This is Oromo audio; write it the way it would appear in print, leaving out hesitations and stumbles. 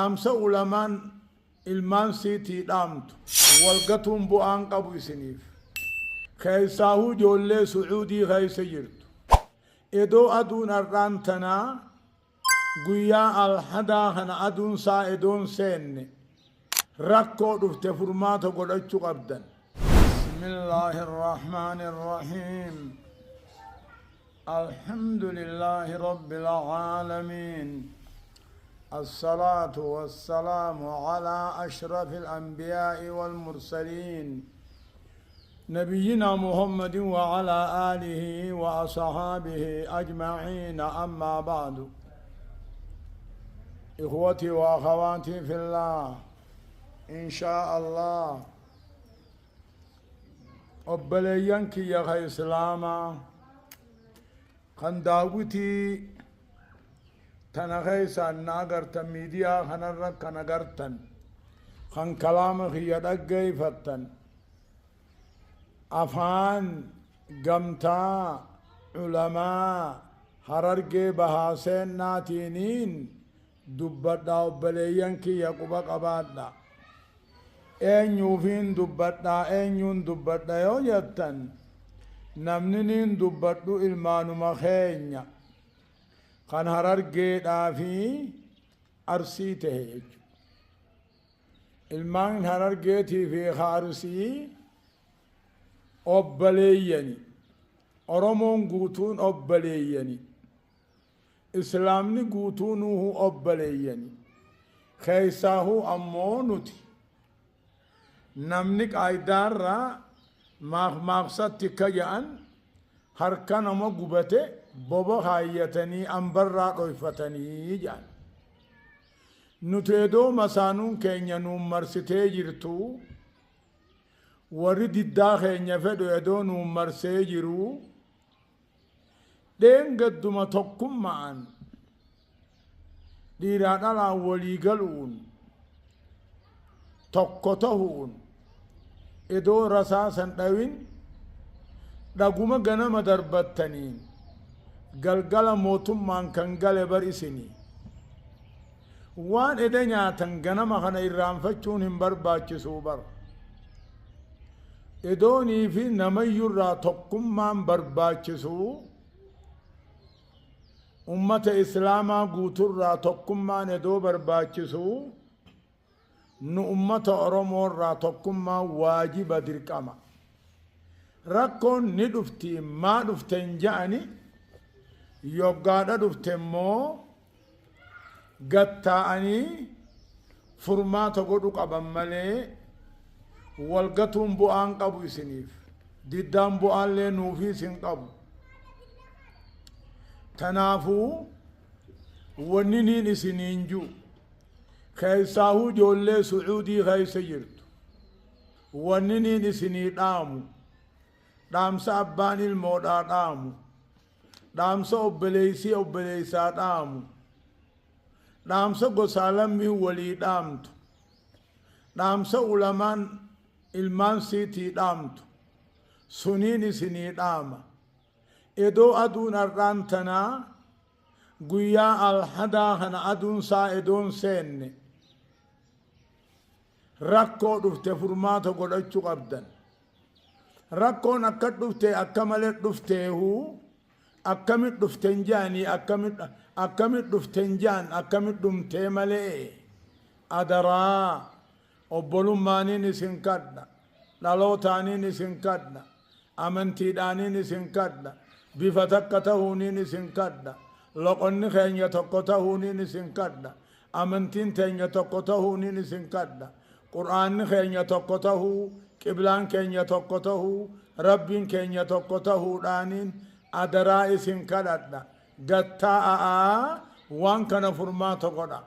Dhaamsa ulamaan ilmaan siitii dhaamtu. Wal gatuun bu'aan qabu isiniif. Keessaahuu ijoollee Su'uudii keessa jirtu. Edoo aduun har'aan tanaa guyyaa alhadaa kana aduun saa edoon seenne rakkoo dhufte furmaata godhachu qabdan. Bismillaahi Rahmaani Rahiim. الحمد لله رب العالمين، الصلاة والسلام على أشرف الأنبياء والمرسلين، نبينا محمد وعلى آله وأصحابه أجمعين. أما بعد، إخوتي وأخواتي في الله، إن شاء الله Obboleeyyan kiyya ka Islaamaa kan daawwitii tana keessaan na agartan, miidiyaa kanarra kan agartan, kan kalaama kiyya dhaggeeffattan, afaan gamtaa ulamaa Harargee Bahaa seennaatiiniin dubbadha. Obboleeyyan kiyya, quba qabaadha. Eenyuufiin dubbadhaa, eenyuun dubbadha yoo jettan, namni niin dubbadhu ilmaanuma keenya kan Harargeedhaa fi Arsii tahe jechuudha. Ilmaan Harargeetii fi Arsii obboleeyyani. Oromoon guutuun obboleeyyani. Islaamni guutuunuuhu obboleeyyani. Keessaahuu ammoo nuti namni qaaydaarra maaqmaaqsatti ka ja'an, harka nama gubate boba kaayyatanii ambarraa dhoyfatanii ja'an. Nuti edoo masaanuun keenya nuun marsitee jirtu, warri diddaa keenya fedhu edoo nuun marsee jiru, dheengadduma tokkummaan dhiiraa dhalaan walii galuun tokko tahuun, edoo rasaasan dhawin, dhaguma ganama darbattaniin galgala mootummaan kan gale bar isinii. Waan eda nyaatan ganama kana irraanfachuun hin barbaachisuu bar. Edoonii fi namayyurraa tokkummaan barbaachisuu, ummata Islaamaa guuturraa tokkummaan edoo barbaachisuu, nu ummata Oromoorraa tokkummaan waajiba, dirqama. Rakkoon ni dhufti, maa dhuften ja'ani, yoggaadha dhufte immoo gattaa'anii furmaata godhu qaban malee walgatuun bu'aan qabu isiniif. Diddaan bu'aallee nuufiis hin qabu. Tanaafuu wanni niin isiniin jiru, keessaahuu ijoollee Su'uudii keessa jirtu, wanni niin isinii dhaamu, dhaamsa abbaan ilmoodhaa dhaamu, dhaamsa obboleessii obboleessaa dhaamu, dhaamsa gosaa lammiin walii dhaamtu, dhaamsa ulamaan ilmaan siitii dhaamtu suniin isinii dhaama. Edoo aduun har'aan tanaa guyyaa alhadaa kana aduun saa edoon seenne rakkoo dhufte furmaata godhachu qabdan. Rakkoon akka dhufte akka malee dhufteehu, akkamit dhuften jedhanii, akkamit dhuften jedhan, akkamit dhumtee malee. Adaraa, obbolummaaniin isin kadha, dhalootaaniin isin kadha, amantiidhaaniin isin kadha, bifa takka tahuuniin isin kadha, loqonni keenya tokko tahuuniin isin kadha, amantiin teenya tokko tahuuniin isin kadha, Qur'aanni keenya tokko tahuu, qiblaan keenya tokko tahuu, Rabbiin keenya tokko tahuudhaaniin adaraa isin kadhadha. Gattaa'aa, waan kana furmaata godha.